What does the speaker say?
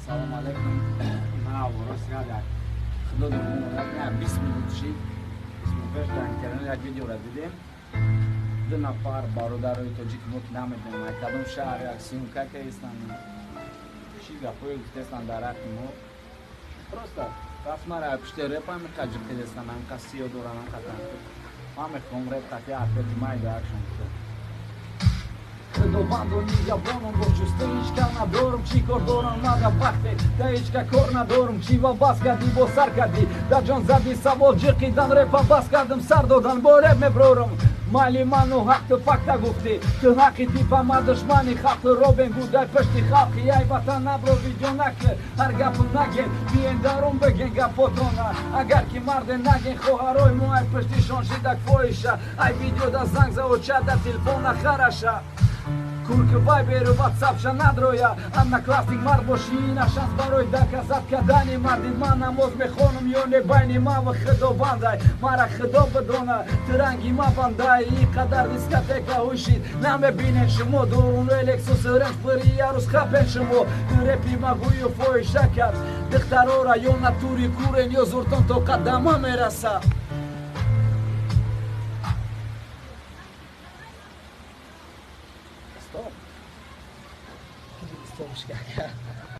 Салом алейкум. Ман рост як худо дурмон, 20 минут шид. 20 минут пеш дар интернет як видеоро дидем. Ду нафар бародарои тоҷик, мо ки намедонем кадом шаҳр, як съёмка кардистанд. Чӣ гапҳое гуфтестанд дар ҳаққи мо. Просто рафт мара пушти реп ҳамиқа ҷиқидестанд, ҳамиқа сиё доранд, ҳамиқа танқид. Ман мехоҳам реп қатъи ответи майда акшн кунам. Худованду нигаҳбоном бош, ҷусту ҳеҷ кар надорум, чӣ кор дорам мада вақте да ҳеҷ ка кор надорум. Чӣ ва бас кардӣ, бо сар кардӣ, дар ҷон задӣ савол ҷиқидан, репа бас кардам, сар додан, бо реп меброрам. Майли ману ҳақту факта гуфтӣ, ту ҳаққи типа, ма душмани халқу Робин Гуд дар пушти халқи. Ай ватан набро, видео накӣ, ҳар гапу наген, биен дарун биген гапотона. Агар ки марде наген, хоҳарои мо ай пуштишон шидак фоҳиша. Ай видеода занг за очада телефона хараша. Курки вайберу ватсапша надроя. Одноклассник мард бошӣ, ина шанс барои доказать кардани марди. Ман намоз мехонам ё не, байни ман ва худовандай, мара худо бидона, ту ранги ма бандай. Ин қадар дискотека ҳушид намебинен шумо, дуруну Лексус Ренж пири ярӯз хапен шумо. Репи ма гӯю фоҳиша кард духтарора, ё натури курен, ё зуртон то қадама мераса. Стоп. Стоп.